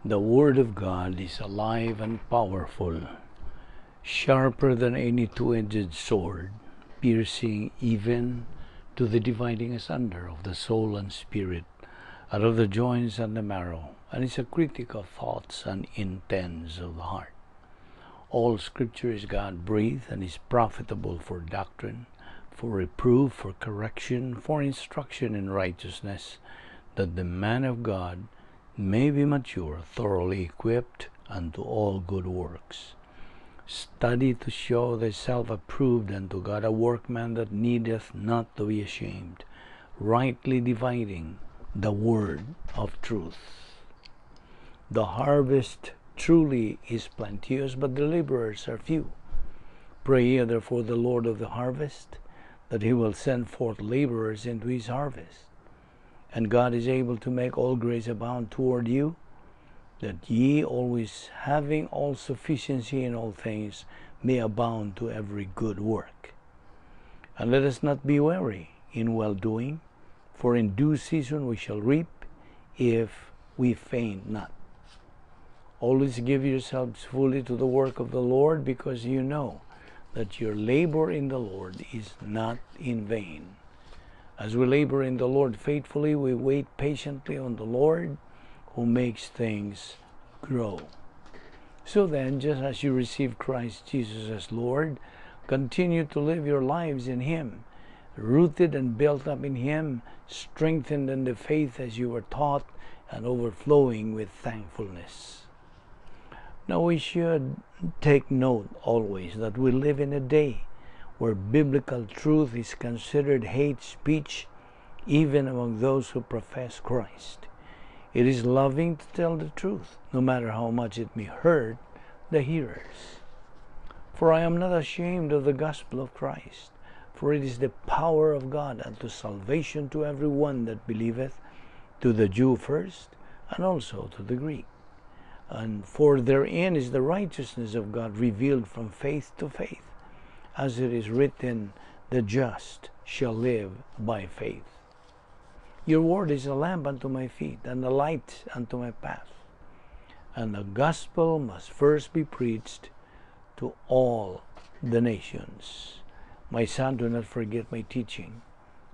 The Word of God is alive and powerful, sharper than any two-edged sword, piercing even to the dividing asunder of the soul and spirit, out of the joints and the marrow, and is a critic of thoughts and intents of the heart. All Scripture is God-breathed and is profitable for doctrine, for reproof, for correction, for instruction in righteousness, that the man of God may be mature, thoroughly equipped unto all good works. Study to show thyself approved unto God, a workman that needeth not to be ashamed, rightly dividing the word of truth. The harvest truly is plenteous, but the laborers are few. Pray ye therefore the Lord of the harvest, that he will send forth laborers into his harvest. And God is able to make all grace abound toward you, that ye always having all sufficiency in all things may abound to every good work. And let us not be weary in well-doing, for in due season we shall reap if we faint not. Always give yourselves fully to the work of the Lord, because you know that your labor in the Lord is not in vain. As we labor in the Lord faithfully, we wait patiently on the Lord, who makes things grow. So then, just as you receive Christ Jesus as Lord, continue to live your lives in Him, rooted and built up in Him, strengthened in the faith as you were taught, and overflowing with thankfulness. Now we should take note always that we live in a day where biblical truth is considered hate speech, even among those who profess Christ. It is loving to tell the truth, no matter how much it may hurt the hearers. For I am not ashamed of the gospel of Christ, for it is the power of God unto salvation to every one that believeth, to the Jew first, and also to the Greek. And for therein is the righteousness of God revealed from faith to faith, as it is written, the just shall live by faith. Your word is a lamp unto my feet, and a light unto my path. And the gospel must first be preached to all the nations. My son, do not forget my teaching,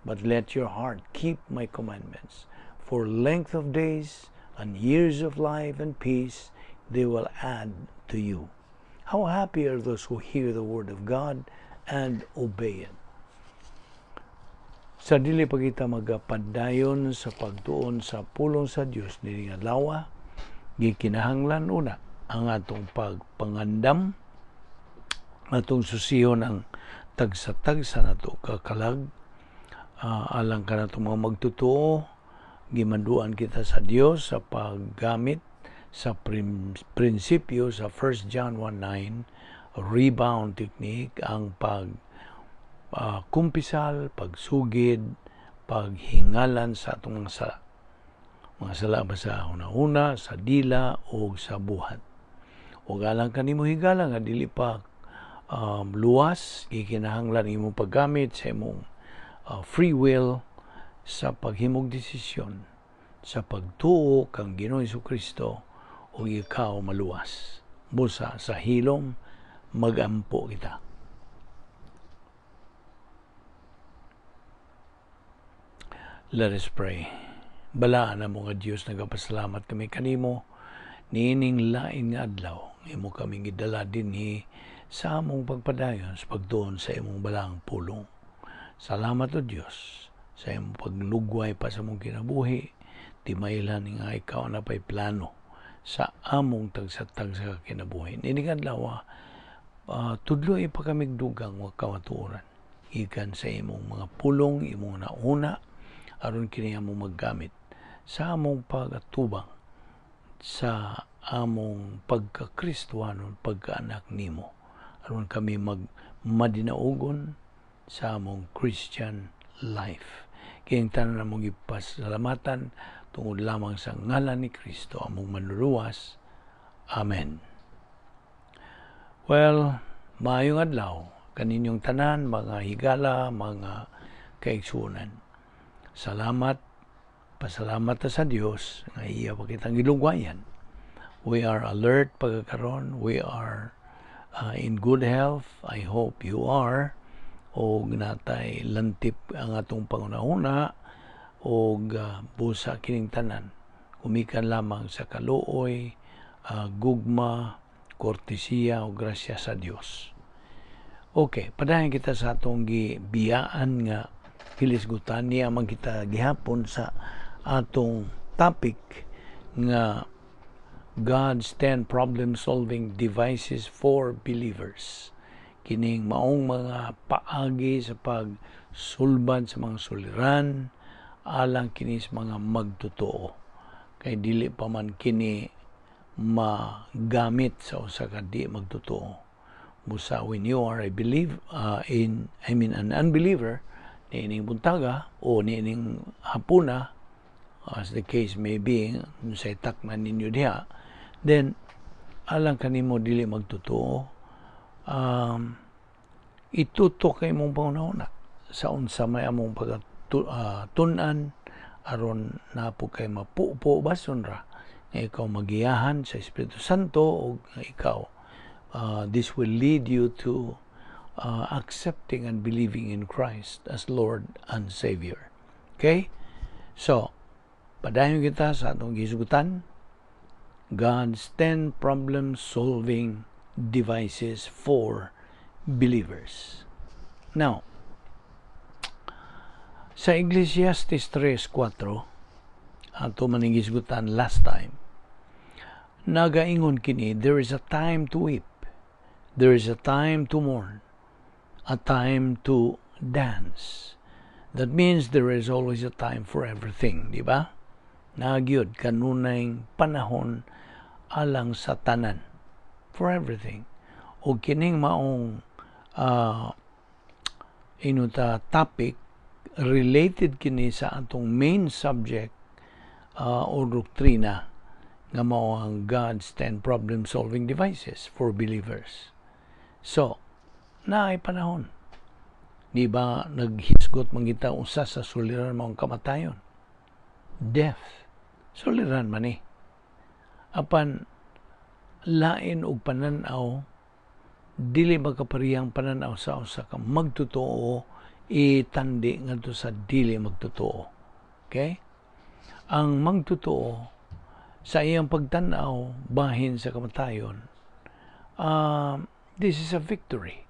but let your heart keep my commandments. For length of days and years of life and peace they will add to you. How happy are those who hear the word of God and obey it. Sa dili pa kita magapadayon sa pagtuon sa pulong sa Dios nining adlaw, gikinahanglan una ang atong pagpangandam, atong susihon ang tagsa-tagsa nato kakalag, alang kanatong mga magtotoo. Gimanduan kita sa Dios sa paggamit sa prinsipyo sa 1 John 1:9 rebound technique, ang pag kumpisal, pagsugid, paghingalan sa atong mga sala. Mga sala ba sa una-una, sa dila o sa buhat. O alang kanimo higala nga dili pa luwas, gikinahanglan imong paggamit sa imong free will sa paghimog desisyon sa pagtuo kang Ginoong Kristo ug ikaw maluwas. Busa sa hilom magampo kita. Let us pray. Balaan na mga Diyos, nagapasalamat kami kanimo niining lain nga adlaw imo kaming gidala dinhi sa among pagpadayon sa pagtuon sa imong balaang pulong. Salamat o Diyos sa imong paglugway pa sa among kinabuhi. Timailhan nga ikaw na pa'y plano sa among tagsa-tagsa kinabuhi. Niining adlaw, tudloy pa kamig dugang wa kamatuoran gikan sa imong mga pulong, imong nauna, aron kini among maggamit sa among pagatubang sa among pagkakristuhanon, pagkaanak nimo, aron kami magmadinaugon sa among Christian life. Kayang tanan among ipasalamatan tungod lamang sa ngalan ni Kristo among manluluwas. Amen. Well, maayong adlaw kaninyong tanan, mga higala, mga kaigsuonan. Salamat, pasalamat ta sa Dios nga iya pa kitang gilugwayan. We are alert pagkakaron. We are in good health. I hope you are. Og natay lantip ang atong panghunahuna og busa kining tanan gumikan lamang sa kaluoy, gugma, kortesiya o grasya sa Dios. Okay, padayon kita sa atong gibiyaan nga hilisgutan niya man kita gihapon sa atong topic nga God's 10 problem-solving devices for believers. Kining maong mga paagi sa pagsulbad sa mga suliran alang kini sa mga magtotoo. Kay dili pa man kini magamit sa usa ka di magtotoo. Busa when you are a believe in I mean an unbeliever niining buntaga o niining hapuna, as the case may be, sa takman ninyo diha, then alang kanimo dili magtotoo, itutok kay imong panghunahuna sa unsa may among pagtun-an aron napo kay mapupo bason ra nga ikaw magiyahan sa Espiritu Santo o ikaw this will lead you to accepting and believing in Christ as Lord and Savior. Okay? So, padayon kita sa atong gisugutan, God's 10 problem-solving devices for believers. Now, sa Ecclesiastes 3:4, ato maning gisgutan last time, nagaingon kini, "There is a time to weep, there is a time to mourn, a time to dance." That means there is always a time for everything, di ba? Nagyod kanunay panahon alang sa tanan, for everything. O kining maong inuta topic, related kini sa atong main subject o doktrina nga mao ang God's 10 problem-solving devices for believers. So, naay panahon. Di ba naghisgot man kita, usa sa suliran mao ang kamatayon? Death. Suliran man ni. Apan lain og pananaw, dili magkaparehang pananaw sa usa ka magtotoo itandi ngadto sa dili magtotoo. Okay? Ang magtotoo sa iyang pagtan-aw bahin sa kamatayon, this is a victory.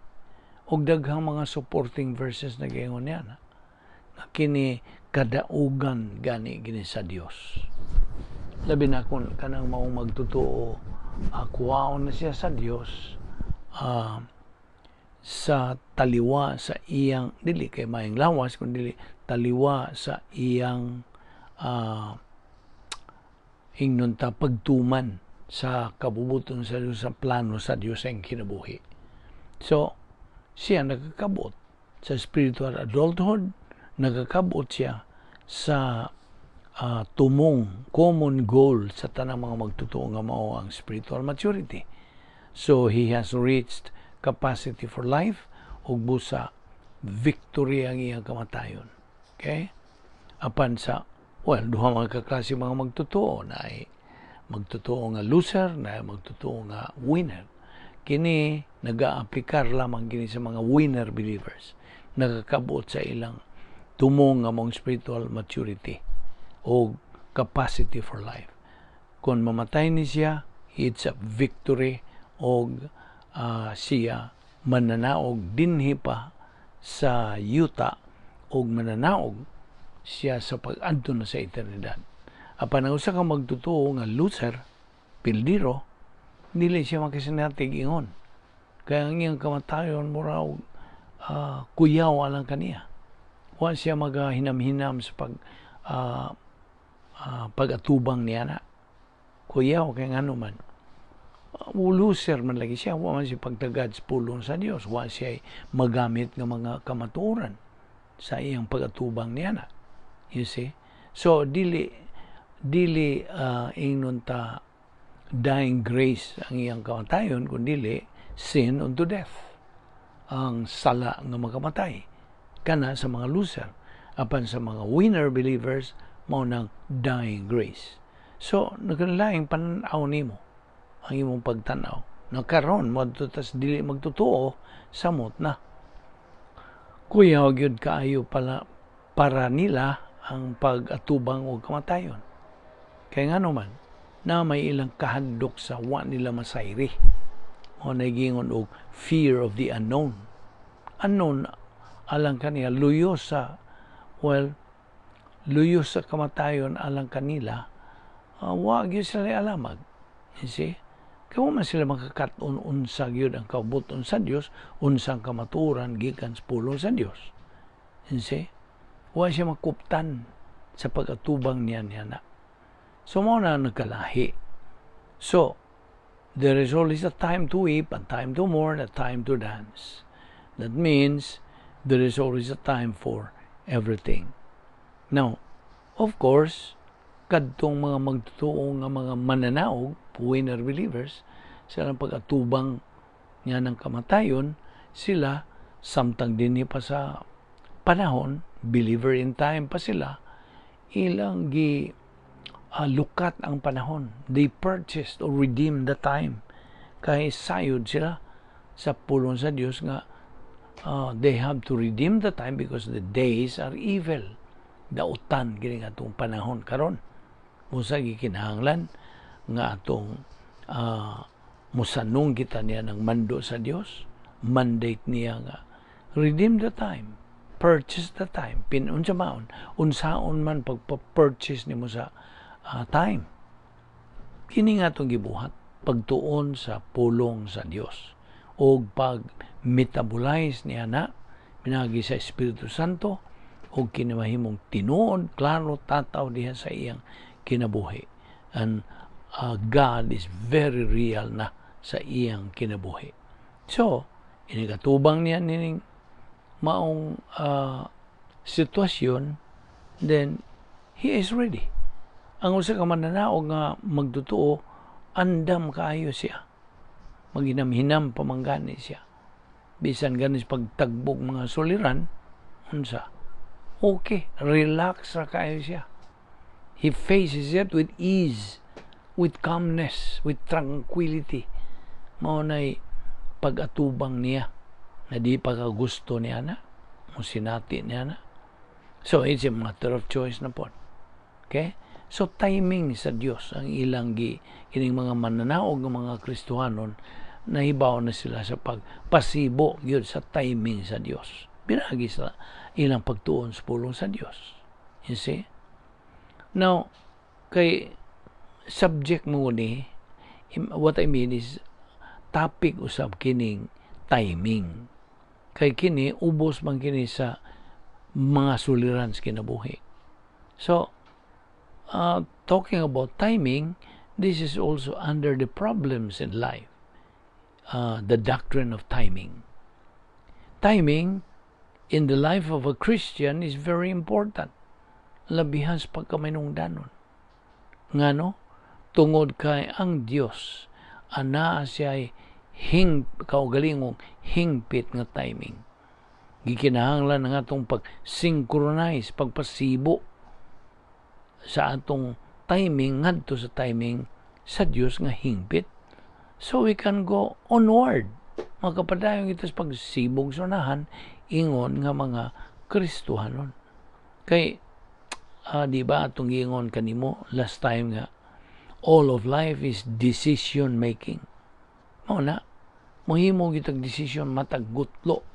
Og daghang mga supporting verses na gaingon niya na kini kadaugan gani gini sa Dios. Labi na kung kanang maong magtotoo, kuwaon na siya sa Dios sa taliwa sa iyang dili kay maayong lawas, kun dili taliwa sa iyang ingnon ta pagtuman sa kabubuton sa Dios, sa plano sa Dios sa kinabuhi. So, siya nagkakabot sa spiritual adulthood, nagkakabot siya sa tumong common goal sa tanang mga magtotoo nga mao ang spiritual maturity. So, he has reached capacity for life ug busa victory ang iyang kamatayon. Okay? Apan sa, well, duha mga kaklase mga magtotoo na ay magtotoo nga loser na magtotoo nga winner. Kini nag-aaplikar lamang kini sa mga winner believers, nagakabot sa ilang tumong nga mong spiritual maturity o capacity for life. Kung mamatay ni siya, it's a victory og siya mananaog dinhi pa sa yuta og mananaog siya sa pag-adto na sa eternidad. Apan ang usa ka magtotoo nga loser, pildiro, dili siya makasinatig ingon. Kaya ang iyang kamatayon mura og kuyaw alang kaniya. Wa siya magahinam-hinam sa pag-atubang niya na. Kuyaw kay ngano man. Loser man lagi siya, wa man siya pagtagad sa pulong sa Dios, wa siya magamit nga mga kamatuoran sa iyang pag-atubang niya na. You see? So dili ingnon ta dying grace ang iyang kamatayon, kun dili sin unto death. Ang sala nga makamatay kana sa mga loser. Apan sa mga winner believers, mao nang dying grace. So nagkalaing pananaw nimo. Ang imong pagtanaw na karon moadto tas dili magtotoo, samot na. Kuyaw gyud kaayo pala para nila ang pag-atubang og kamatayon. Kay ngano man, na may ilang kahadlok sa wa nila masayri. Mao na giingon og fear of the unknown. Unknown alang kaniya, luyo sa, well, luyo sa kamatayon alang kanila, wa gyud sila alamag. You see? Kaya man sila makakat-on unsa gyud ang kaubuton sa Dios, unsang kamatuoran gikan sa pulong sa Dios. You see? Wa siya makuptan sa pag-atubang niya niya na. So mao na nagkalahi. So, there is always a time to weep, a time to mourn, a time to dance. That means there is always a time for everything. Now, of course, kadtong mga magtotoo nga mga mananaog, winner believers, sila ang pag-atubang niya ng kamatayon, sila samtang dinhi pa sa panahon, believer in time pa sila, ilang gi lukat ang panahon. They purchased or redeemed the time. Kay sayod sila sa pulong sa Dios nga they have to redeem the time because the days are evil. Dautan kini atong panahon karon. Busa gikinahanglan nga atong musanong kita niya ng mando sa Dios, mandate niya nga redeem the time, purchase the time. Pin unsa maon, unsaon man pagpa-purchase nimo sa time? Kini nga atong gibuhat, pagtuon sa pulong sa Dios o pag metabolize niya na pinagi sa Espiritu Santo o kini mahimong tinuod, klaro, tataw diha sa iyang kinabuhi. And God is very real na sa iyang kinabuhi. So, inikatubang niya nining maong sitwasyon, then he is ready. Ang usa ka mananaog nga magtotoo, andam kaayo siya. Maghinam-hinam pa man gani siya. Bisan ganis pagtagbog mga suliran, unsa? Okay, relax ra kaayo siya. He faces it with ease, with calmness, with tranquility. Mao nay pag-atubang niya na di pa kagusto niya na, mo sinati niya na. So, it's a matter of choice na po. Okay? So, timing sa Dios ang ilang gi, kining mga mananaog ng mga Kristohanon, nahibaw na sila sa pagpasibo gyud sa timing sa Dios. Pinagi sa ilang pagtuon sa pulong sa Dios. You see? Now, kay subject mo ni, what I mean is, topic usab kining timing. Kay kini, ubos man kini sa mga suliran sa kinabuhi. So, talking about timing, this is also under the problems in life. The doctrine of timing. Timing in the life of a Christian is very important. Labihan sa pagkaminungdanon. Ngano? Tungod kay ang Dios anaa siya hing kaugalingong hingpit nga timing. Gikinahanglan ang atong pag-synchronize, pagpasibo sa atong timing ngadto sa timing sa Dios nga hingpit. So we can go onward. Makapadayon kita sa pagsibog sa unahan ingon nga mga Kristohanon. Kay di ba atong giingon kanimo last time nga all of life is decision making? Mao na, mohimo kitag decision matag gutlo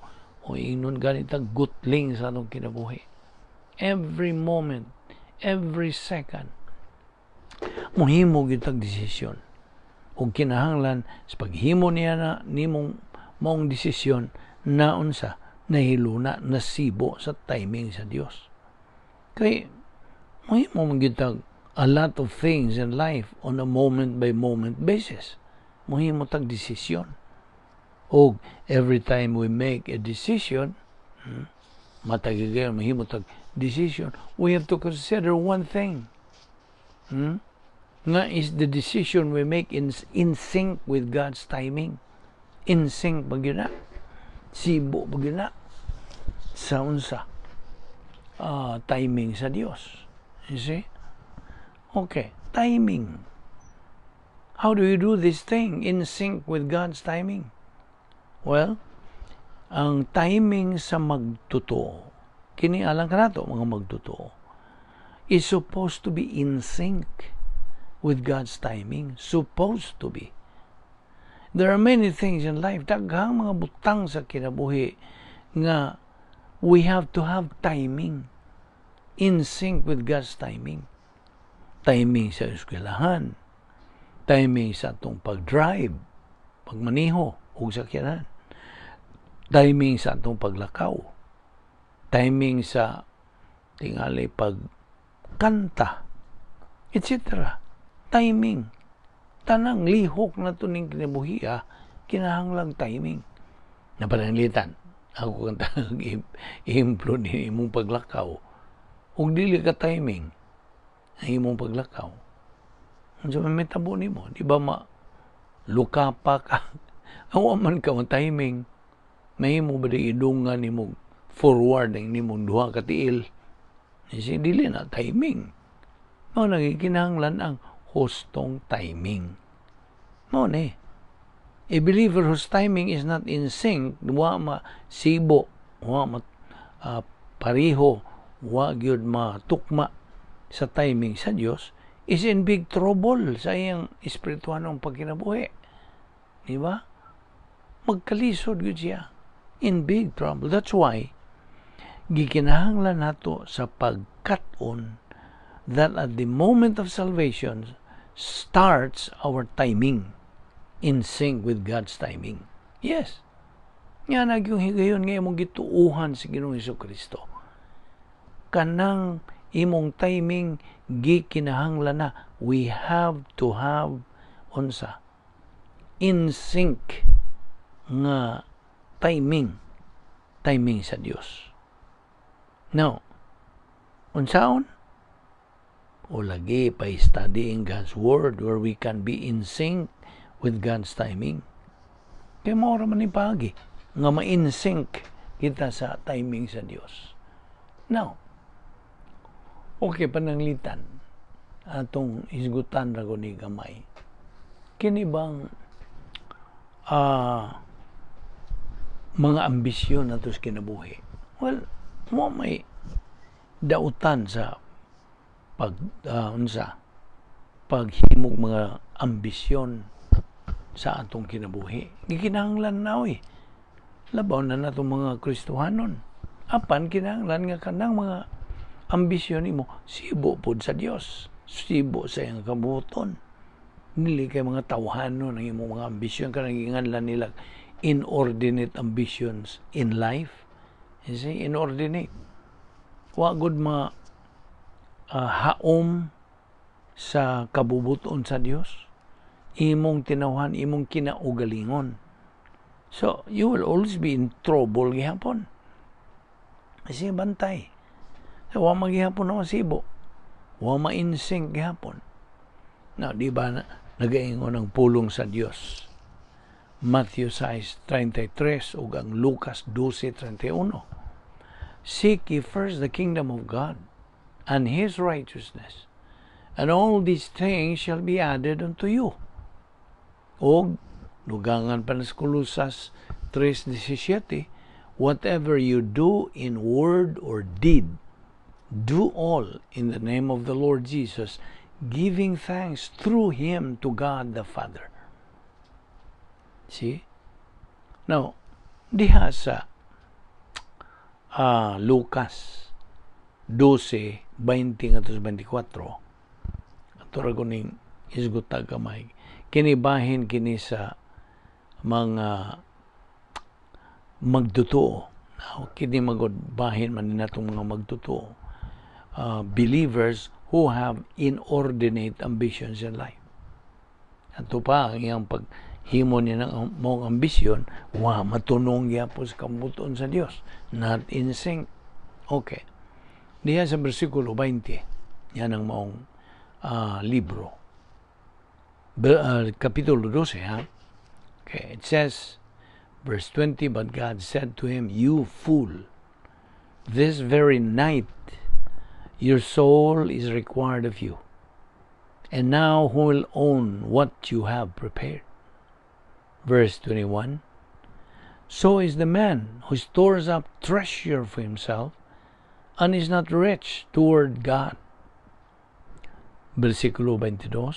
o ingnon ganit gutling sa atong kinabuhi. Every moment, every second, mohimo kitag desisyon. Ug kinahanglan sa paghimo niya na nimong maong desisyon na unsa nahiluna, nasibo sa timing sa Dios. Kay mohimo man gyud a lot of things in life on a moment by moment basis. Mohimo tag desisyon. Og every time we make a decision, matag mahimo tag decision, we have to consider one thing. Nga is the decision we make in sync with God's timing. In sync ba gyud na? Sibo ba gyud na? Sa unsa? Timing sa Dios. You see? Okay, timing. How do you do this thing in sync with God's timing? Well, ang timing sa magtotoo, kini alang kanato mga magtotoo, is supposed to be in sync with God's timing. Supposed to be. There are many things in life, daghang mga butang sa kinabuhi nga we have to have timing in sync with God's timing. Timing sa eskwelahan, timing sa atong pag-drive, pagmaniho og sakyanan, timing sa atong paglakaw, timing sa tingali pagkanta, etc. Timing. Tanang lihok na to ning kinabuhi, kinahanglang timing. Napananglitan, ako kang ehemplo ni imong paglakaw. Ug dili ka timing ang imong paglakaw. Unsa man may tabo nimo, di ba ma luka pa ka? Awa man ka timing. Mahimo ba di idungan nimo forward ang nimong duha ka tiil? Kasi dili na timing. Mao na gikinahanglan ang hustong timing. Mao ni. A believer whose timing is not in sync, wa ma sibo, wa ma pareho, wa gyud matukma sa timing sa Dios, is in big trouble sa iyang espirituhanong pagkinabuhi. Di ba? Magkalisod gyud siya. In big trouble. That's why gikinahanglan nato sa pagkat-on that at the moment of salvation starts our timing in sync with God's timing. Yes. Nga nagyong higayon nga imong gituuhan si Ginoong Kristo. Kanang imong timing gikinahanglan na we have to have unsa in sync nga timing sa Dios. Now, unsaon? O lagi pa studying God's Word where we can be in sync with God's timing. Kaya mao ra man ni paagi nga ma-in sync kita sa timing sa Dios. Now, okay, pananglitan atong hisgutan ra ko ni gamay. Kini bang mga ambisyon nato sa kinabuhi? Well, mo may dautan sa pag unsa paghimog mga ambisyon sa atong kinabuhi. Gikinahanglan na oy. Labaw na natong mga Kristohanon. Apan kinahanglan nga kanang mga ambisyon nimo sibo pod sa Dios. Sibo sa iyang kabuton. Dili kay mga tawhanon ang imong mga ambisyon, kanang giinganlan nila inordinate ambitions in life. You see, inordinate. Wa gud ma haom sa kabubuton sa Dios. Imong tinawhan, imong kinaugalingon. So, you will always be in trouble gihapon. Kasi bantay. So, wa magihapon na masibo. Wa ma-in sync gihapon. Now, di ba na, nagaingon ang pulong sa Dios? Matthew 6:33 ug ang Lucas 12:31. "Seek ye first the kingdom of God and His righteousness, and all these things shall be added unto you." Og dugangan pa na sa Colosas 3:17, "Whatever you do in word or deed, do all in the name of the Lord Jesus, giving thanks through Him to God the Father." See? Now, diha sa Lucas 12, 20 ngadto sa 24, ato ra ko ning hisgutag gamay. Kini bahin kini sa mga magtotoo. Now, kini magod bahin man ni natong mga magtotoo. Believers who have inordinate ambitions in life. Ato pa ang iyang paghimo niya ng mong ambisyon, wa matunong gyapon sa kabubuton sa Dios. Not in sync. Okay. Diha sa bersikulo 20, yan ang maong libro. Kapitulo 12, ha? Okay, it says, verse 20, "But God said to him, 'You fool, this very night your soul is required of you. And now who will own what you have prepared? Verse 21. So is the man who stores up treasure for himself and is not rich toward God. Versículo 22.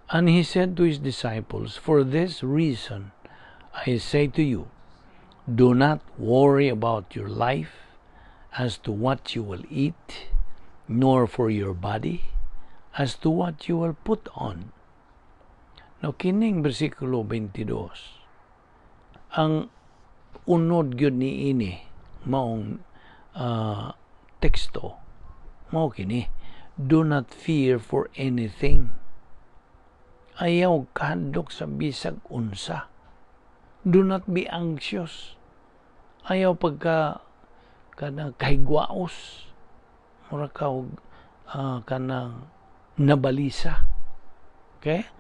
And he said to his disciples, "For this reason I say to you, do not worry about your life as to what you will eat, nor for your body as to what you will put on." Now, kining bersikulo 22, ang unod gyud ni ini maong teksto, mao kini: do not fear for anything. Ayaw kahadlok sa bisag unsa. Do not be anxious. Ayaw pagka kanang kahigwaos, mura ka og kanang nabalisa. Okay,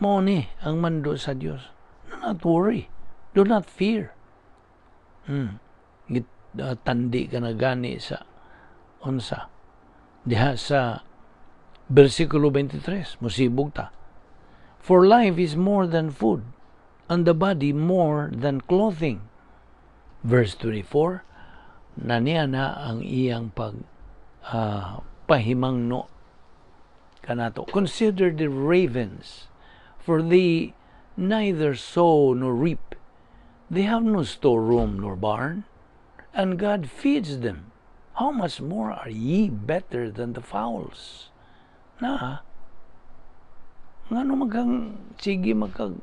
mao ni ang mando sa Dios: do not worry, do not fear. Tandi ka na gani sa unsa diha sa bersikulo 23. Musibog ta. For life is more than food and the body more than clothing. Verse 24, na niya na ang iyang pag pahimangno kanato. Consider the ravens, for they neither sow nor reap. They have no storeroom nor barn, and God feeds them. How much more are ye better than the fowls? Na, ngano magang sige magkag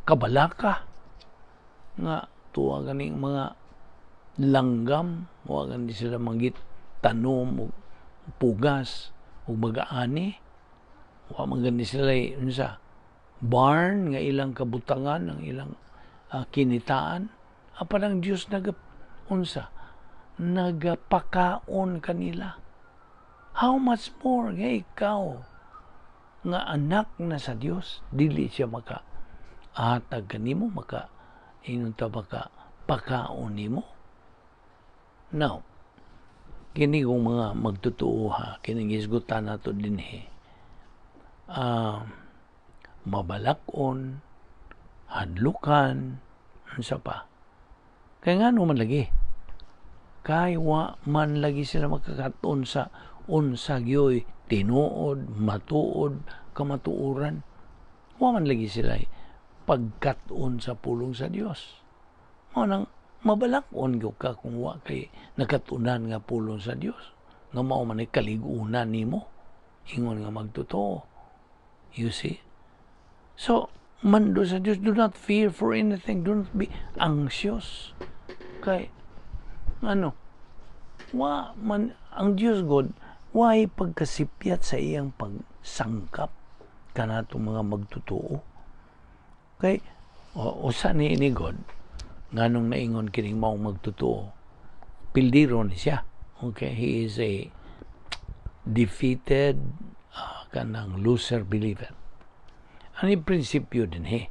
kabalaka nga tuwa ganing mga langgam, wa gani sila manggit tanom og pugas ug mag-aani, wa man gani sila unsa barn nga ilang kabutangan ang ilang kinitaan, apan ang Dios naga unsa nagapakaon kanila. How much more nga ikaw nga anak na sa Dios, dili siya maka atag kanimo, maka ingon ta, maka pakaon nimo? Now, kini kung mga magtotoo ha, kining hisgutan nato dinhi, mabalakon, hadlukan, unsa pa. Kay ngano man lagi? Kay wa man lagi sila makakaton sa unsa gyoy tinuod, matuod, kamatuoran. Wa man lagi sila pagkat-on sa pulong sa Dios. Mao nang mabalak-on gyud ka kung wa kay nakatunan nga pulong sa Dios. Nga mao man ay kalig-unan nimo ingon nga magtotoo. You see? So, mando sa Dios, do not fear for anything, do not be anxious. Kay ano, wa man ang Dios God, way pagkasipyat sa iyang pagsangkap kanatong mga magtotoo. Kay usa ni ini God, nganong naingon kining maong magtotoo, pildiro ni siya. Okay, he is a defeated kanang loser believer. Ani prinsipyo dinhi?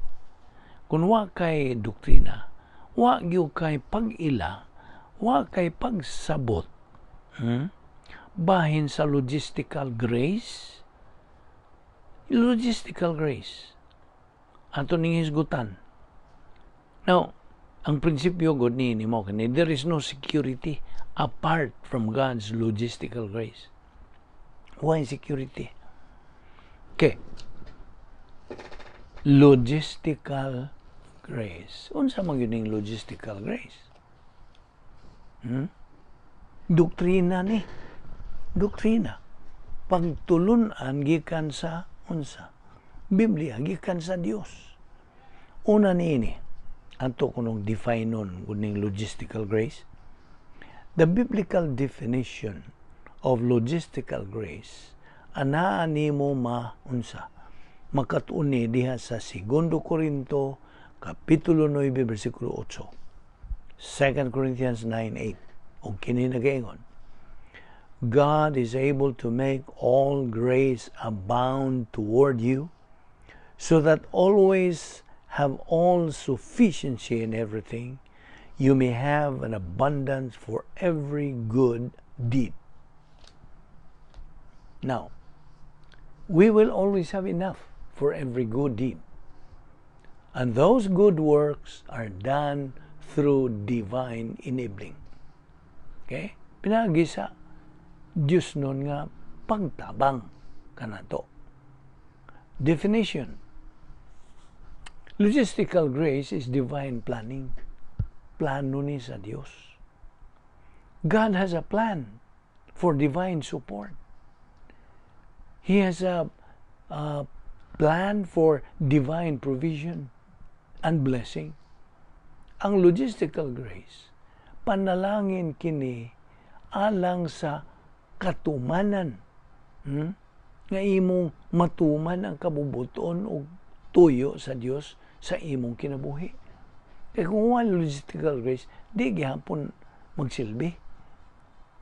Kung wa kay doktrina, wa gyud kay pag-ila, wa kay pagsabot, Bahin sa logistical grace, logistical grace. Ato ning hisgutan. Now, ang prinsipyo god ni mo kini, there is no security apart from God's logistical grace. Why security? Okay. Logistical grace. Unsa man gyud ning logistical grace? Doktrina ni. Doktrina. Pagtulunan gikan sa unsa? Biblia, gikan sa Dios. Una niini, ato kunong define nun kuning logistical grace. The biblical definition of logistical grace anaa nimo ma unsa makatuni diha sa Segundo Corinto kapitulo 9 bersikulo 8. 2 Corinthians 9:8. Ug kini nagaingon: God is able to make all grace abound toward you, so that always have all sufficiency in everything, you may have an abundance for every good deed. Now, We will always have enough for every good deed. And those good works are done through divine enabling. Okay? Pinaagi sa Diyosnon nga pagtabang kanato. Definition. Logistical grace is divine planning. Plano ni sa Dios. God has a plan for divine support. He has a plan for divine provision and blessing. Ang logistical grace, panalangin kini alang sa katumanan. Nga imong matuman ang kabubuton o tuyo sa Dios sa imong kinabuhi. Kaya kung wala logistical grace, di gihapon magsilbi.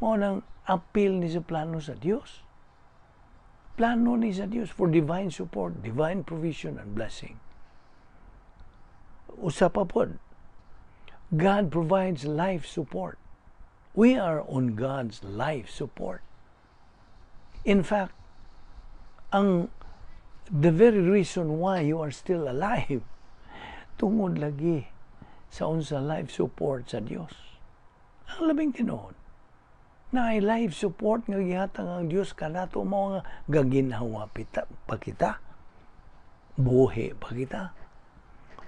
Mao nang apil ni sa plano sa Dios. Plano ni sa Dios for divine support, divine provision and blessing. Usa pa pod, God provides life support. We are on God's life support. In fact, ang the very reason why you are still alive, tungod lagi sa unsa life support sa Dios. Ang labing tinuod, na ay life support nga gihatag ang Dios kanato, mao nga gaginhawa pita, pa kita. Buhi pa kita.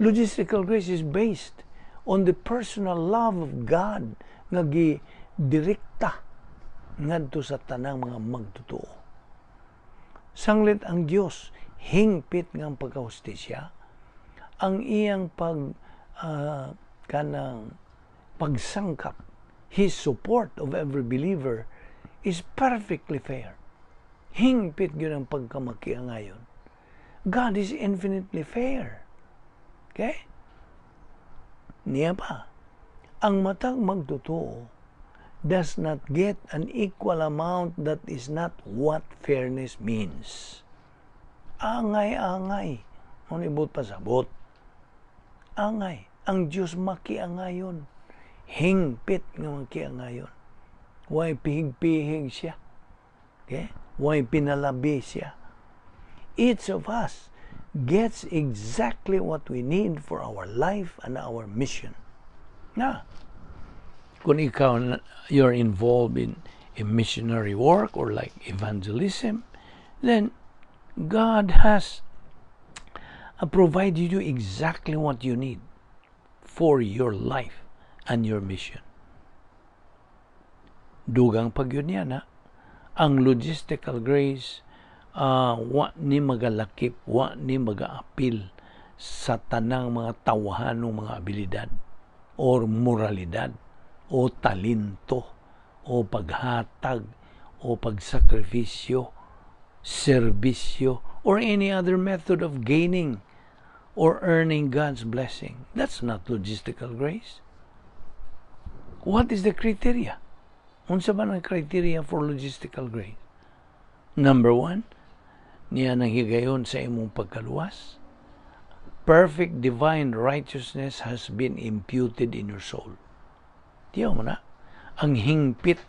Logistical grace is based on the personal love of God nga gi direkta ngadto sa tanang mga magtotoo. Sanglit ang Dios hingpit nga ang pagkahustisya, ang iyang pag kanang pagsangkap, His support of every believer is perfectly fair. Hingpit gyud ang pagkamakiangayon. God is infinitely fair. Okay? Niya pa, ang matag magtotoo does not get an equal amount. That is not what fairness means. Angay-angay. Ano ibot pasabot? Angay. Ang Diyos makiangayon. Hingpit nga makiangayon. Way pihig-pihig siya. Okay? Way pinalabi siya. Each of us gets exactly what we need for our life and our mission. Na, kung ikaw, you're involved in a missionary work or like evangelism, then God has provided you exactly what you need for your life and your mission. Dugang pa gyud niya na, ang logistical grace wa ni magalakip, wa ni magaapil sa tanang mga tawahanong mga abilidad or moralidad o talento o paghatag o pagsakripisyo, serbisyo, or any other method of gaining or earning God's blessing. That's not logistical grace. What is the criteria? Unsa ba ang criteria for logistical grace? Number one, niya nang higayon sa imong pagkaluwas. Perfect divine righteousness has been imputed in your soul. Tiyaw mo na, ang hingpit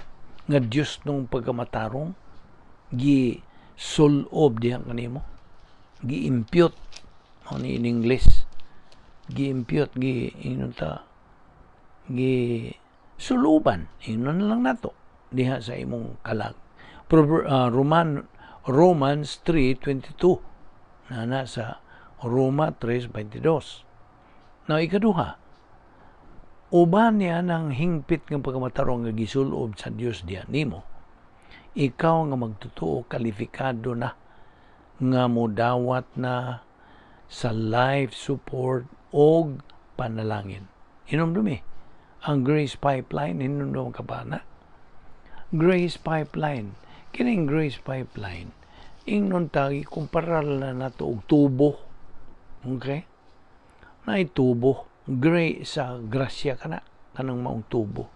nga Diyosnong pagkamatarong, gi sulob diha kanimo, gi-impute, ano in English, gi-impute, gi ingnon ta, gi suluban, ingnon na lang nato diha sa imong kalag. Romans 3:22 na nasa Roma 3:22. Now, ikaduha, uban niya ng hingpit ng pagkamatarong nga gisulob sa Dios diha nimo, ikaw nga magtotoo kalifikado na nga modawat na sa life support og panalangin. Hinumdumi, ang Grace Pipeline, hinumdum ka ba na? Grace Pipeline. Kining Grace Pipeline, ingnon ta, ikumpara na nato og tubo. Okay? Naay tubo. Gray sa grasya kana, kanang maong tubo.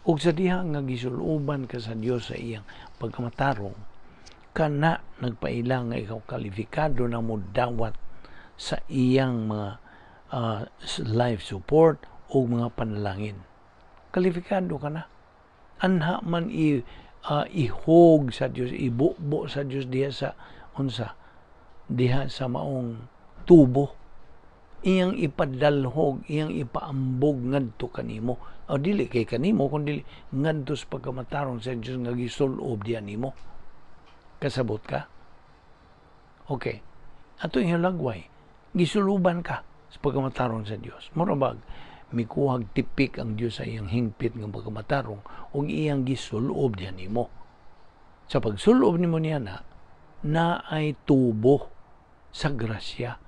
Ug sa diha nga gisuloban ka sa Dios sa iyang pagkamatarong, kana nagpaila nga ikaw kalifikado na mo dawat sa iyang mga life support o mga panalangin. Kalifikado ka na. Anha man i ihog sa Dios, ibubo sa Dios diha sa unsa diha sa maong tubo, iyang ipadalhog, iyang ipaambog ngadto kanimo. O dili kay kanimo kun dili ngadto sa pagkamatarong sa Dios nga gisulob diha nimo. Kasabot ka? Okay. Ato iyang lagway, gisuluban ka sa pagkamatarong sa Dios. Mura bag mikuhag tipik ang Dios sa iyang hingpit nga pagkamatarong ug iyang gisulob diha nimo. Sa pagsulob nimo niya na, na ay tubo sa grasya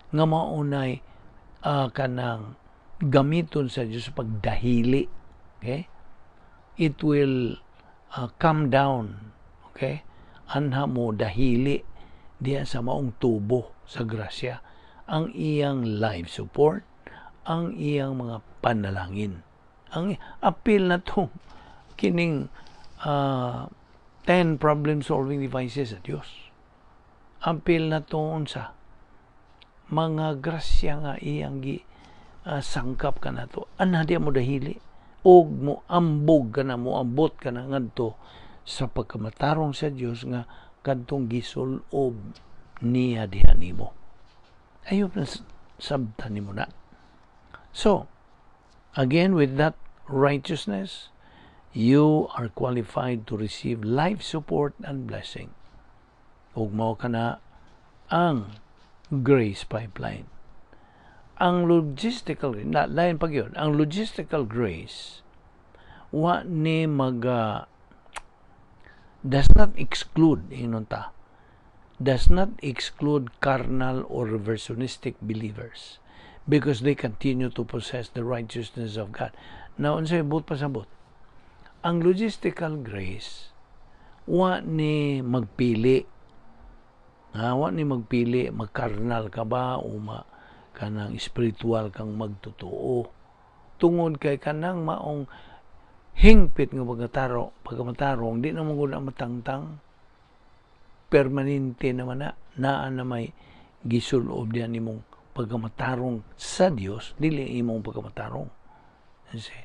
nga maunay kanang gamiton sa Dios sa pagdahili. Okay? It will come down. Okay? Anha mo dahili diya sa maong tubo sa grasya ang iyang life support, ang iyang mga panalangin. Ang apil na to kining 10 problem solving devices sa Dios. Apil na to unsa mga grasya nga iyang gi sangkap ka na to. Anha diya mo dahili og mo ambog ka na, mo ambot ka na ngadto sa pagkamatarong sa Dios nga kadtong gisulob niya diha nimo. Ayop na sabtan nimo na. So, again, with that righteousness, you are qualified to receive life support and blessing. Ug mao kana ang grace pipeline. Ang logistical, na, lain pag yun, ang logistical grace, wa ni mag, does not exclude, ingnon ta, does not exclude carnal or reversionistic believers because they continue to possess the righteousness of God. Now, unsay buot pasabot? Ang logistical grace, wa ni magpili. Ha, wa ni magpili, magkarnal ka ba o ma, kanang spiritual kang magtotoo. Tungod kay kanang maong hingpit nga pagkamatarong, di na mo gud matangtang, permanente naman na, naa na may gisulob diyan nimong pagkamatarong sa Dios, dili imong pagkamatarong. Kasi,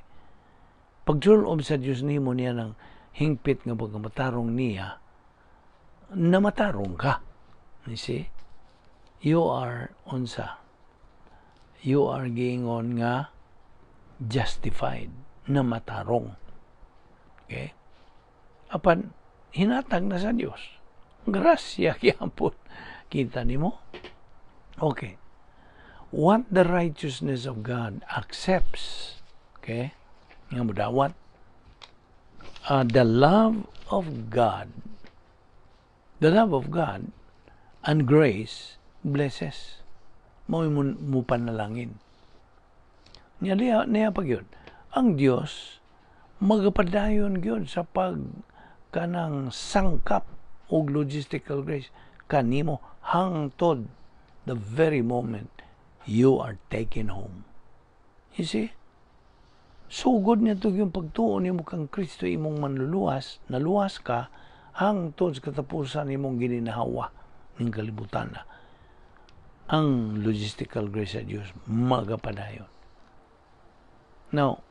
pagsulob sa Dios nimo niya ng hingpit nga pagkamatarong niya, namatarong ka. You see? You are unsa? You are giingon nga justified, na matarong. Okay? Apan hinatag na sa Dios. Grasya gyapon. Kita nimo? Okay. What the righteousness of God accepts, okay? Nga mo dawat. The love of God, the love of God and grace blesses. Mo mo panalangin. Niya niya, niya pag yun. Ang Dios magapadayon gyud sa pag kanang sangkap og logistical grace kanimo hangtod the very moment you are taken home. You see? Sugod niya to yung pagtuo nimo kang Kristo imong manluluwas, naluwas ka hangtod sa katapusan nimong gininhawa ning kalibutan na. Ang logistical grace sa Dios magapadayon. Now,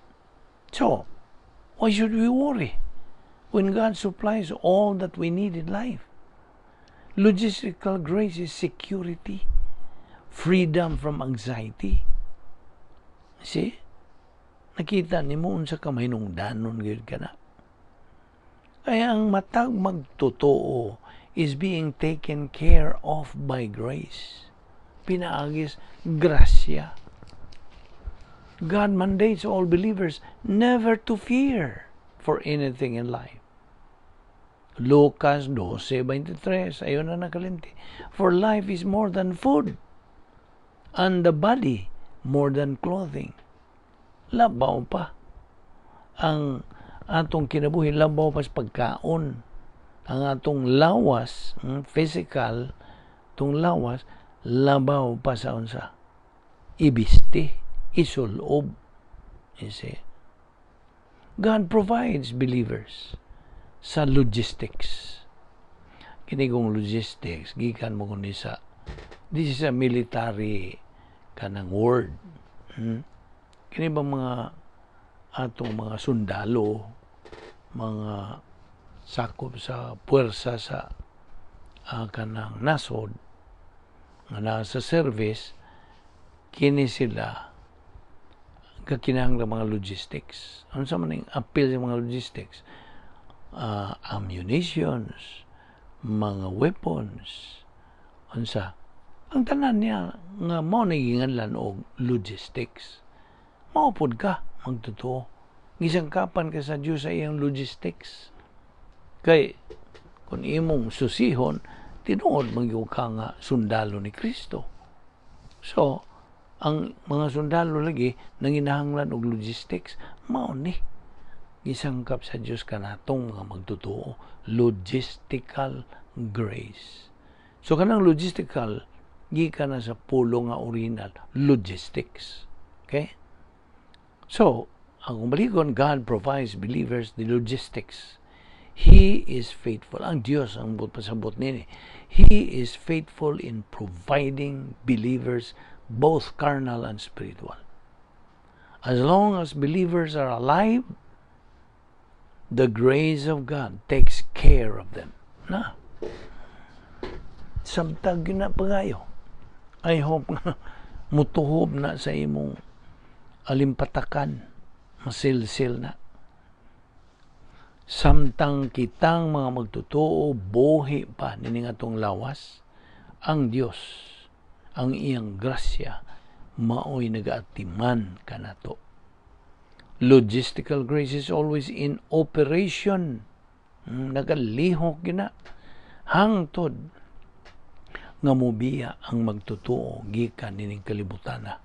so, why should we worry when God supplies all that we need in life? Logistical grace is security, freedom from anxiety. See? Nakita nimo unsa ka mahinungdanon gyud ka na. Kaya ang matag magtotoo is being taken care of by grace. Pinaagis grasya. God mandates all believers never to fear for anything in life. Lucas 12:23, ayon na nakalimti. "For life is more than food, and the body more than clothing." Labaw pa ang atong kinabuhi, labaw pa sa pagkaon. Ang atong lawas, physical, tong lawas, labaw pa sa unsa? Ibisti, isulob. You see? God provides believers sa logistics. Kini kong logistics, gikan mo kundi sa, this is a military kanang word. Kini ba mga atong mga sundalo, mga sakop sa puwersa sa kanang nasod nga naa sa service, kini sila kakinahanglan mga logistics. Unsa man ning apil sa mga logistics? Ammunitions, mga weapons, unsa ang tanan niya nga mao na ginganlan og logistics. Mao pod ka magtotoo. Gisangkapan ka sa Dios sa iyang logistics. Kay kung imong susihon, tinuod man gyud ka nga sundalo ni Kristo. So, ang mga sundalo lagi nanginahanglan og logistics, mao ni gisangkap sa Dios kanatong mga magtotoo, logistical grace. So kanang logistical gikan na sa pulong nga original, logistics. Okay? So, ang balikon, God provides believers the logistics. He is faithful. Ang Dios ang buot pasabot nini. He is faithful in providing believers both carnal and spiritual. As long as believers are alive, the grace of God takes care of them. Na. Samtag yun na pagayo. I hope nga mutuhob na sa imong alimpatakan, masilsil na. Samtang kitang mga magtotoo buhi pa nining atong lawas, ang Dios, ang iyang grasya maoy nagaatiman kanato. Logistical grace is always in operation. Nagalihok gina hangtod nga mobiya ang magtotoo gikan nining kalibutana.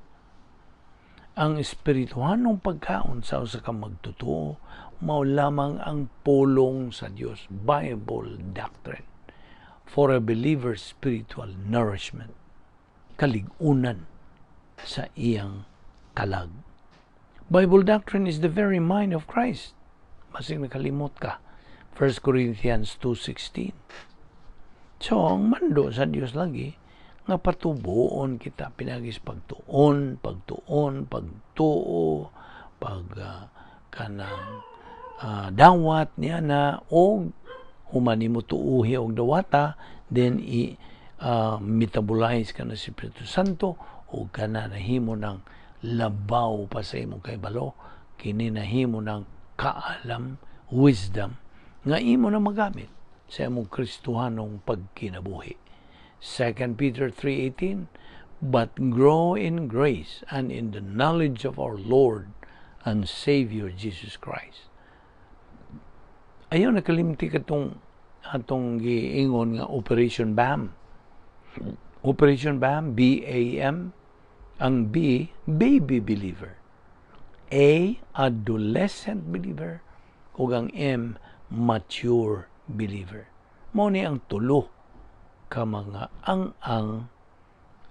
Ang espirituhanong pagkaon sa usa ka magtotoo mao lamang ang pulong sa Dios, Bible doctrine, for a believer's spiritual nourishment, kalig-unan sa iyang kalag. Bible doctrine is the very mind of Christ. Masig nakalimot ka. 1 Corinthians 2:16. So, ang mando sa Dios lagi nga patubuon kita pinagis pagtuon, pagtuon, pagtuo, pag kanang dawat niya na og human nimo tuuhi og dawata, then i metabolize ka na si Espiritu Santo o kana nahimo ng labaw pa sa imong kaibalo, kini nahimo ng kaalam, wisdom, nga imo na magamit sa imong Kristohanong pagkinabuhi. 2 Peter 3:18, "But grow in grace and in the knowledge of our Lord and Savior Jesus Christ." Ayaw nakalimti katong atong giingon nga Operation BAM. Operation BAM, BAM, ang B, baby believer. A, adolescent believer. Ug ang M, mature believer. Mao ni ang tulo ka mga ang-ang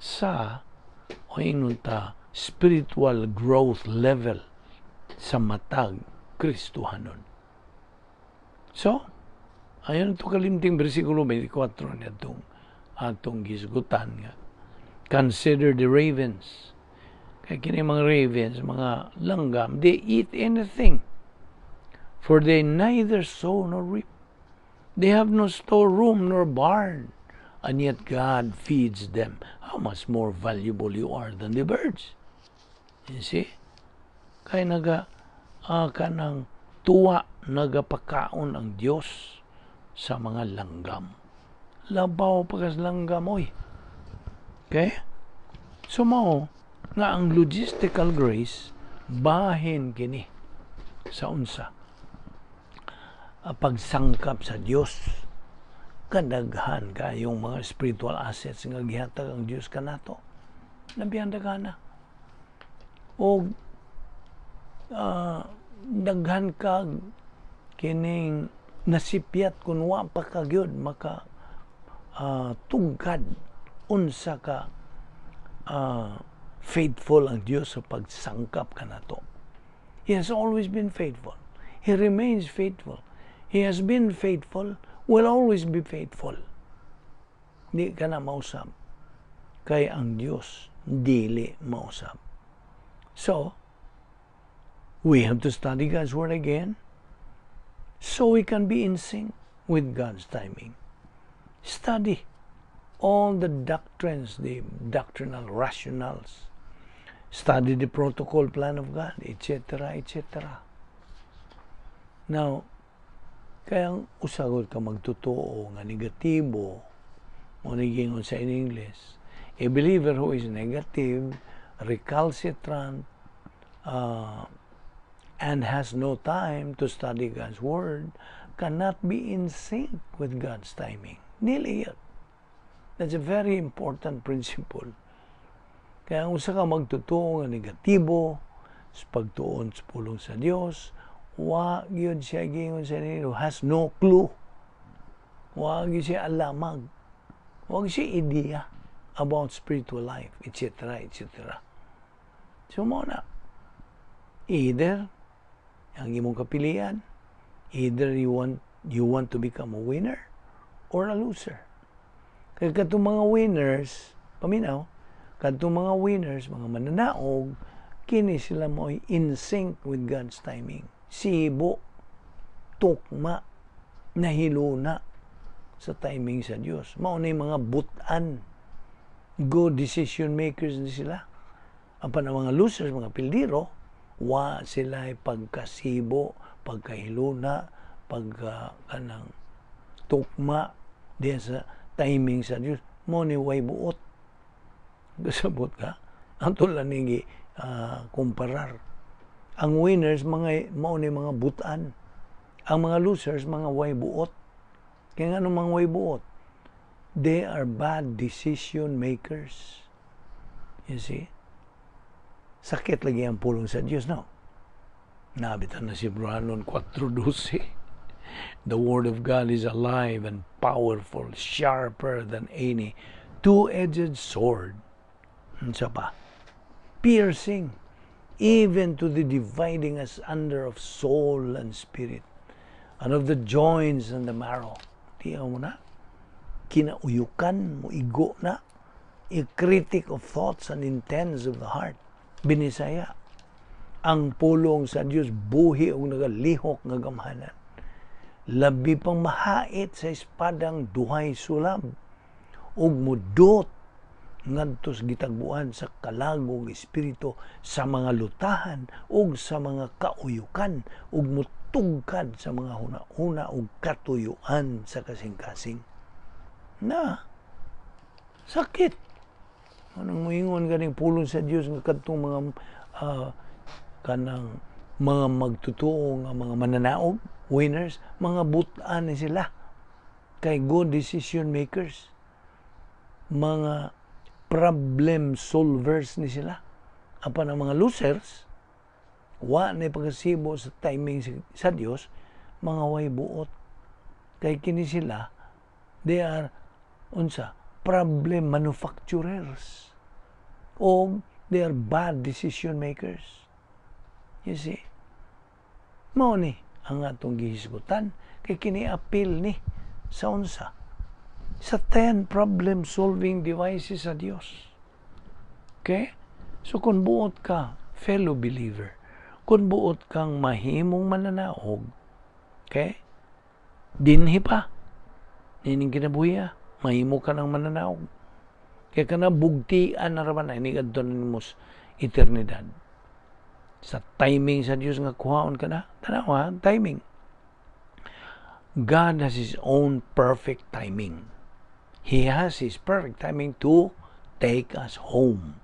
sa o ingon ta spiritual growth level sa matag Kristohanon. So, ayon to kalimting bersikulo 24 niya atong atong gisgutan nga "Consider the ravens." Kay kini mga ravens, mga langgam, they eat anything. For they neither sow nor reap. They have no storeroom nor barn, and yet God feeds them. How much more valuable you are than the birds. You see? Kay naga kanang tuwa nagapakaon ang Dios sa mga langgam. Labaw pa kas langgam, oy. Okay? So mao nga ang logistical grace bahin kini sa unsa pagsangkap sa Dios. Kadaghan kayong mga spiritual assets nga gihatag ang Dios kanato. Labihan daghana. O daghan kag kining nasipyat kung wa pa ka gyud maka tugkad unsa ka faithful ang Dios sa pagsangkap kanato. He has always been faithful. He remains faithful. He has been faithful, will always be faithful. Di ka na mausab. Kay ang Dios dili mausab. So, we have to study God's Word again so we can be in sync with God's timing. Study all the doctrines, the doctrinal rationales. Study the protocol plan of God, etc., etc. Now, kay ang usa gud ka magtotoo nga negatibo, mao ni giingon sa in English, a believer who is negative, recalcitrant, and has no time to study God's Word cannot be in sync with God's timing. Dili yun. That's a very important principle. Kay ang usa ka magtotoo nga negatibo sa pagtuon sa pulong sa Dios, wa gyud siya, giingon sa ninyo, has no clue. Wa gyud siya alamag. Wa gyud siya idea about spiritual life, etc., etc. So mao na. Either ang imong kapilian, either you want to become a winner or a loser. Kay katong mga winners, paminaw, kadtong mga winners, mga mananaog, kini sila mo in sync with God's timing. Sibo, tukma, nahiluna sa timing sa Dios. Mao na mga butan. Good decision makers ni sila. Apan ang mga losers, mga pildiro, wa sila pagkasibo, pagkahiluna, pagka kanang tukma diyan sa timing sa Dios. Mao ni way buot. Kasabot ka? Ang tulad ni kumparar. Ang winners, mga mao ni mga butan. Ang mga losers, mga way buot. Kaya nga mga way buot? They are bad decision makers. You see? Sakit lagi ang pulong sa Diyos, no? Nabitan na si Hebreohanon 4:12. The Word of God is alive and powerful, sharper than any two-edged sword. Unsa pa? Piercing even to the dividing asunder of soul and spirit, and of the joints and the marrow. Tiyaw mo na. Kinauyukan mo, igo na. A critic of thoughts and intents of the heart. Binisaya. Ang pulong sa Dios buhi ug nagalihok nga gamhanan. Labi pang mahait sa espadang duhay sulab ug mudot ngadto sa gitagbuan sa kalag ug espiritu, sa mga lutahan ug sa mga kauyukan, ug mutugkad sa mga huna-huna ug katuyuan sa kasing-kasing. Na sakit anong moingon ganing pulong sa Dios nga kadtong mga kanang mga magtotoo nga mga mananaog, winners, mga butan ni sila kay good decision makers, mga problem solvers ni sila. Apan ang mga losers, wa na pagkasibo sa timing sa Dios, mga way buot. Kay kini sila, they are unsa, problem manufacturers. O they are bad decision makers. You see? Mao ni ang atong gihisgutan kay kini apil ni sa unsa, sa 10 problem solving devices sa Dios. Okay? So kung buot ka, fellow believer, kung buot kang mahimong mananaog, okay? Dinhi pa, nining kinabuhiya, mahimo ka ng mananaog. Kaya ka na bugtian na raman ay ni adto nimo sa eternidad. Sa timing sa Dios nga kuhaon ka na, tanawa, timing. God has His own perfect timing. He has His perfect timing to take us home.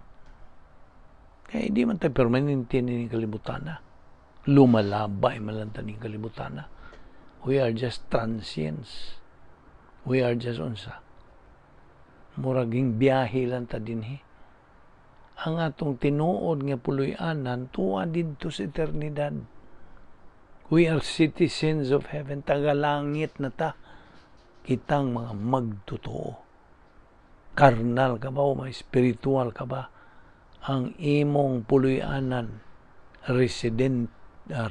Kaya hindi man tayo permanente ni kalibutan na. Lumalabay man lang tayo kalibutan na. We are just transients. We are just unsa. Muraging biyahe lang ta dinhi. Ang atong tinuod nga puloy-anan tuwa didto sa eternidad. We are citizens of heaven. Tagalangit na ta. Kitang mga magtotoo. Karnal ka ba o may spiritual ka ba? Ang imong puloy-anan,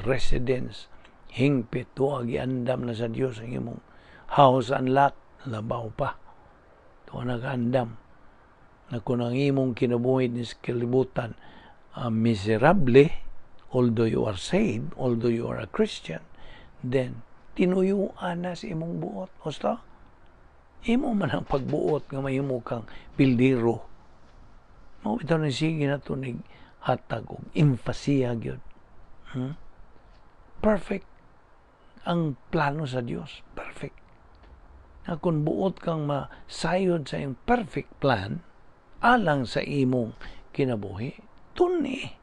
residence, hingpit, tuwa giandam na sa Dios ang imong house and lot, labaw pa. Tuwa nakaandam na kung ang imong kinabuhi ni sa kalibutan miserable, although you are saved, although you are a Christian, then tinuyuan na sa imong buot. Husto? Imo man ang pagbuot nga mahimo kang pildero. Mao bitaw ni sige na to nig hatag og emphasia gyud. Perfect ang plano sa Dios. Perfect. Na kung buot kang masayod sa iyong perfect plan, alang sa imong kinabuhi, tuni.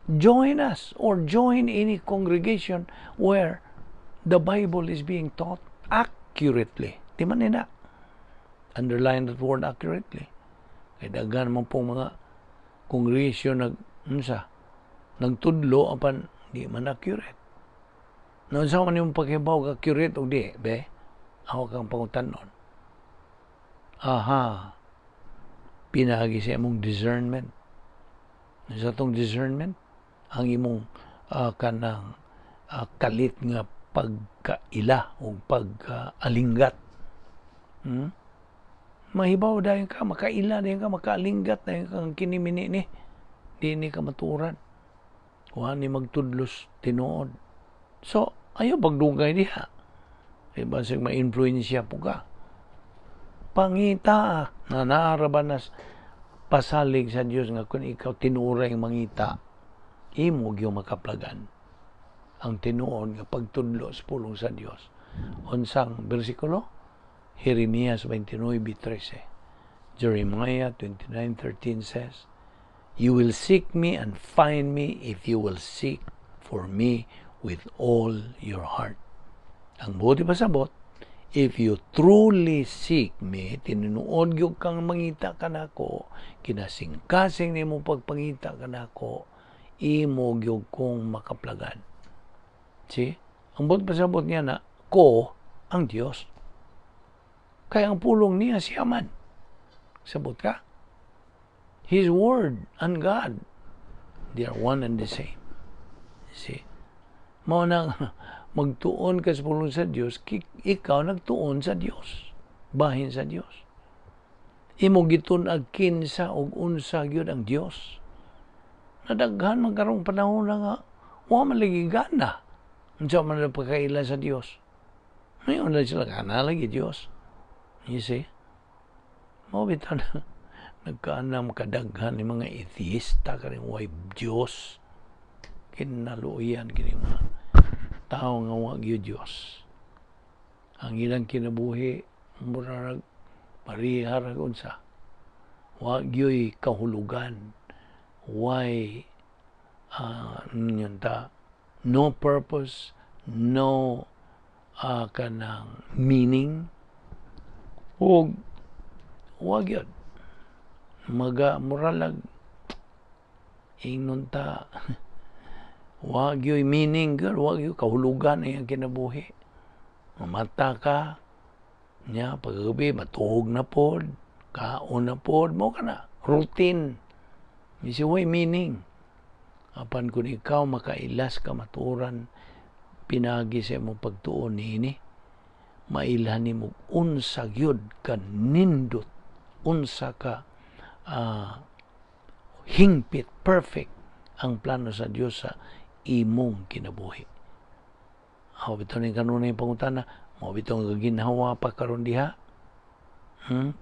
Join us or join any congregation where the Bible is being taught accurately. Di man nina. Underline that word, "accurately." Kay daghan man pong mga congregation nag unsa nagtudlo apan di man accurate. Noon sa man yung paghibaw accurate o di, be? Ako kang pangutanon. Aha. Pinaagi sa imong discernment. Sa atong discernment, ang imong kanang kalit nga pagkaila o pagkaalinggat. Mahibaw dayon ka, makaila dayon ka, makaalinggat dayon ka ang kinimini ni. Di ni ka maturan. Wa ni magtudlos tinuod. So, ayaw pagdugay diha. Kay basig ma-influensya po ka. Pangita na naaraban na pasalig sa Dios nga kung ikaw tinuray mangita, imo gyud makaplagan ang tinuod nga pagtudlo sa pulong sa Dios. Unsang bersikulo? Jeremias 29:13. Jeremiah 29:13 says, "You will seek me and find me if you will seek for me with all your heart." Ang buot pasabot, if you truly seek me, tinuod gyud kang mangita kanako, kinasingkasing nimo pagpangita kanako, imo gyud kong makaplagan. See? Ang buot pasabot niya na, ko ang Dios. Kaya ang pulong niya siya man. Sabot ka? His word and God, they are one and the same. See? Mao nang magtuon ka sa pulong sa Dios, ikaw nagtuon sa Dios. Bahin sa Dios. Imo gitun-ag kinsa ug unsa gyud ang Dios. Nadaghan man karong panahon na nga wa man lagi gana. Unsa man ang pagkaila sa Dios. Mayon lang sila gana lagi Dios. You see? Mao bitaw na nagkaanam kadaghan ni mga atheista kaning way Dios. Kinaluoyan kini mga tao nga wa gyud Dios. Ang ilang kinabuhi murag pareha ra unsa. Wa gyuy kahulugan. Why yun ta, no purpose, no kanang meaning, ug wa gyud maga muralag ingnon ta, wa gyud meaning gyud, wa gyud kahulugan ang kinabuhi. Mamata ka nya paggabi, matuog na pod, kaon na pod mo, kana routine. You see, way meaning. Apan kung ikaw makailas ka maturan pinagi sa imong pagtuon niini, mailhan nimo unsa gyud ka nindot, unsa ka hingpit, perfect ang plano sa Dios sa imong kinabuhi. Mao bitaw ni kanunay pangutana, mao bitaw nga ginhawa pa karon diha.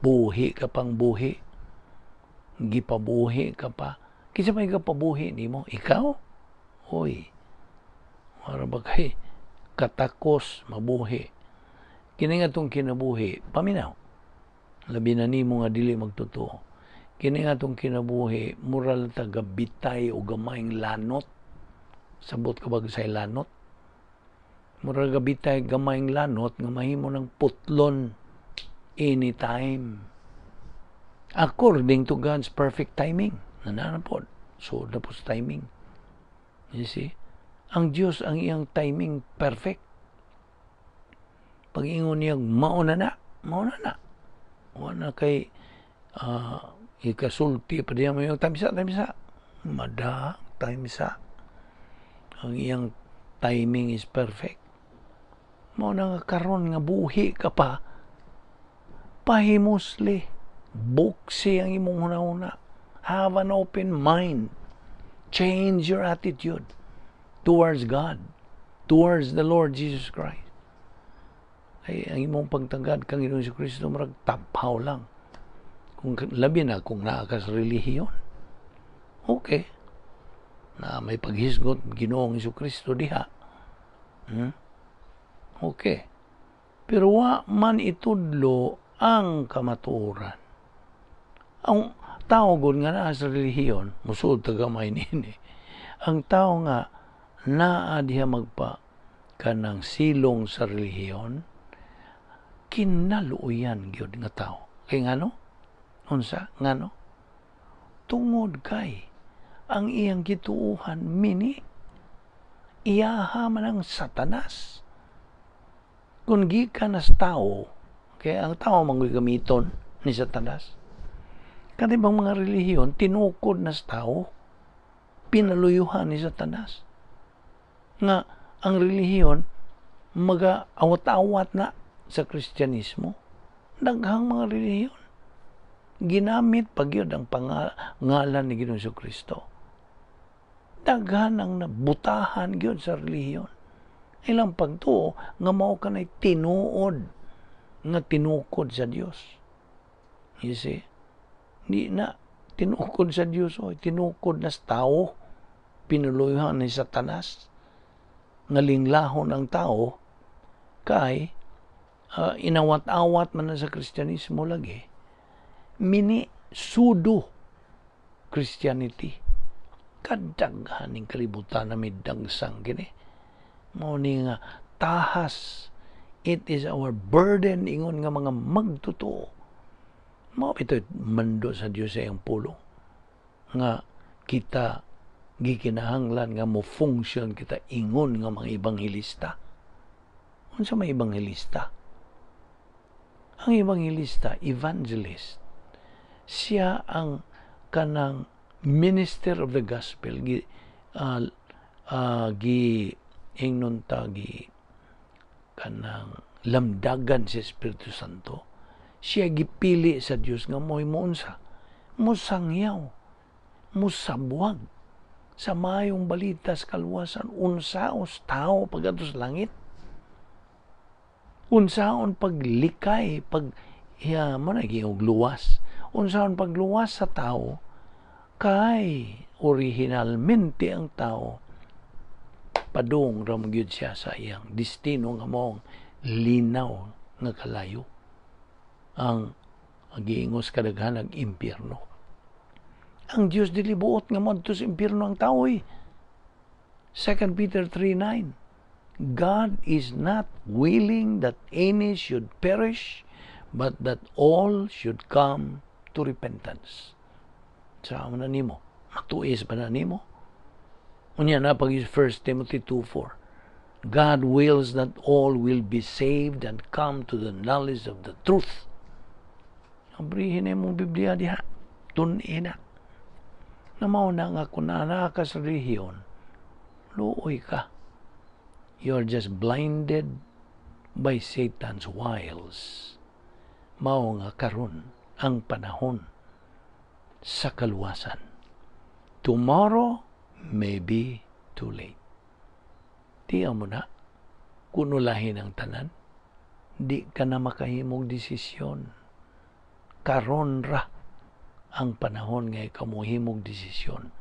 Buhi ka pang buhi. Gipabuhi ka pa. Kinsa may gapabuhi nimo? Ikaw? Hoy. Mara ba kay katakos mabuhi? Kini nga atong kinabuhi, paminaw. Labi na nimo nga dili magtotoo. Kini nga atong kinabuhi, mura lang ta gabitay o gamayng lanot. Sabot ka ba sa lanot? Mura gabitay gamayng lanot nga mahimo ng putlon anytime. According to God's perfect timing. Nanana po. So, tapos timing. You see? Ang Diyos, ang iyang timing perfect. Pag ingon niya, mauna na, mauna na. Wala kay ikasulti pa diya mo yung time sa, time sa. Mada, time sa. Ang iyang timing is perfect. Mao na nga karon nga buhi ka pa, pahimusli, buksi ang imong hunahuna. Have an open mind. Change your attitude towards God, towards the Lord Jesus Christ. Kay ang imong pagtagad kang Ginoong Kristo murag taphaw lang. Kung labi na kung naa ka sa relihiyon. Okay. Na may paghisgot Ginoong Kristo diha. Okay. Pero wa man itudlo ang kamatuoran. Ang tao gud nga naa sa relihiyon, musuod ta gamay niini. Ang tao nga naa diha magpa kanang silong sa relihiyon, kinaluoyan gyud nga tao. Kay ngano? Unsa? Ngano? Tungod kay ang iyang gituohan mini iyaha man ang Satanas. Kung gikan nas tao, kay ang tao man gamiton ni Satanas. Kanibang mga relihiyon tinukod nas tao, pinaluyuhan ni Satanas. Nga ang relihiyon maga awat-awat na sa Kristyanismo. Daghang mga relihiyon ginamit pa gyud ang pangalan ni Ginoong Kristo. Daghan ang nabutahan gyud sa relihiyon. Ilang pagtuo nga mao kanay tinuod nga tinukod sa Dios. You see? Di na tinukod sa Dios, oy, tinukod na sa tao, pinuluyhan ni Satanas. Nga linglahon ang tao kay inawat-awat man na sa Kristyanismo lagi. Mini pseudo Christianity. Kadaghan ning kalibutan na midagsang kini. Mao ni nga tahas, it is our burden ingon nga mga magtotoo. Mao bito'y mando sa Dios sa iyang pulong nga kita gikinahanglan nga mo function kita ingon nga mga ebanghelista. Unsa may ebanghelista? Ang ebanghelista, evangelist, siya ang kanang minister of the gospel, gi gi ingnon ta gi kanang lamdagan si Espiritu Santo. Siya gipili sa Dios nga mo'y mounsa, mosangyaw, mosabwag sa maayong balita sa kaluwasan, unsaos tao pag-adto sa langit, unsaon paglikay, pag ya mo na og luwas, unsaon pagluwas sa tao, kay originalmente ang tao padung ra gyud siya sa iyang destino nga moong linaw nga kalayo, ang giingos kadaghan ang impyerno. Ang Dios dili buot nga moadto sa impyerno ang tao. 2 Peter 3:9, God is not willing that any should perish, but that all should come to repentance. Sa na nimo? Matuis ba na nimo? Unya na pag 1 Timothy 2:4, God wills that all will be saved and come to the knowledge of the truth. Abrihin na imong Biblia diha. Tun-i na. Na mao na nga kung naa ka sa relihiyon, luoy ka. You're just blinded by Satan's wiles. Mao nga karon ang panahon sa kaluwasan. Tomorrow may be too late. Tiya mo na, kung ulahin ang tanan, di ka na makahimog desisyon. Karon ra ang panahon nga ikaw mohimog desisyon.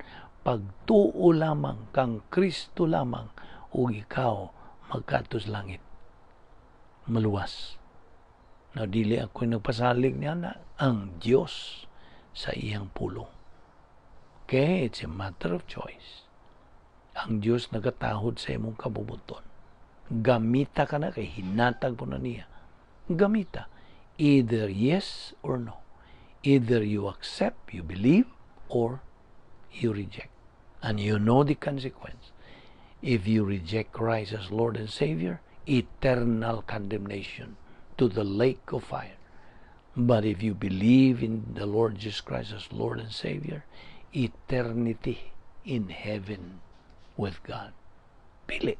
Pagtuo lamang kang Kristo lamang ug ikaw magkaadto sa langit. Maluwas. Na dili ako nagpasalig niya na ang Dios sa iyang pulong. Okay, it's a matter of choice. Ang Dios nagatahod sa imong kabubuton. Gamita ka na kay hinatag po na niya. Gamita. Either yes or no. Either you accept, you believe, or you reject. And you know the consequence. If you reject Christ as Lord and Savior, eternal condemnation to the lake of fire. But if you believe in the Lord Jesus Christ as Lord and Savior, eternity in heaven with God. Pili.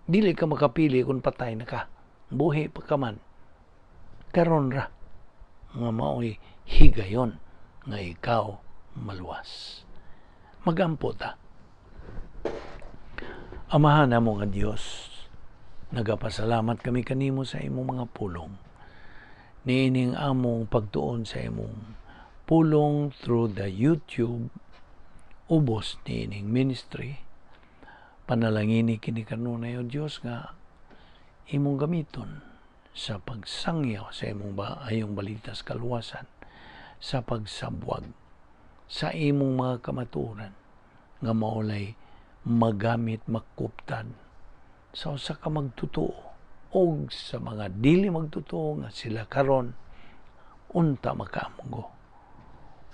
Dili ka makapili kung patay na ka. Buhi pa ka man. Karon ra nga mao'y higayon nga ikaw maluwas. Magampo ta. Amahan namo nga Dios, Nagapasalamat kami kanimo sa imong mga pulong. Niining among pagtuon sa imong pulong through the YouTube ubos niining ministry. Panalangini kini kanunay, O Dios, nga imong gamiton sa pagsangyaw sa imong ba ayong balita sa kaluwasan, sa pagsabwag sa imong mga kamatuoran nga maulay magamit makuptan sa usa ka magtotoo og sa mga dili magtotoo nga sila karon unta makaamgo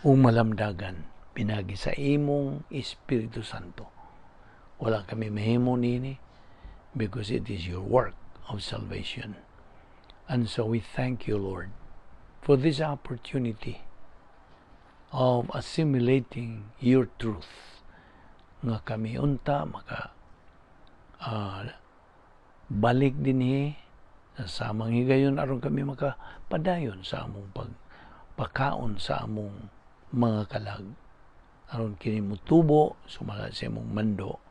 ug malamdagan pinagi sa imong Espiritu Santo. Wala kami mahimo nini because it is your work of salvation. And so we thank you, Lord, for this opportunity of assimilating your truth nga kami unta maka balik dinhi sa samang higayon aron kami makapadayon sa among pagpakaon sa among mga kalag aron kini mutubo sumala sa imong mando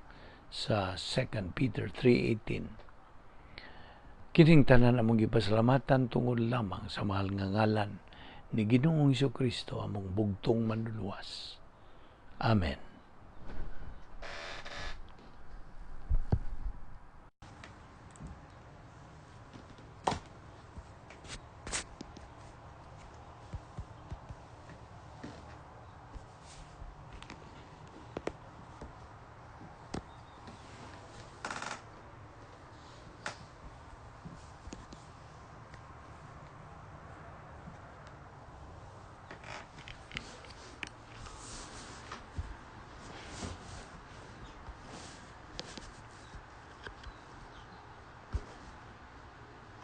sa 2 Peter 3:18. Kining tanan among gipasalamatan tungod lamang sa mahal nga ngalan ni Ginoong Kristo, among bugtong Manluluwas. Amen.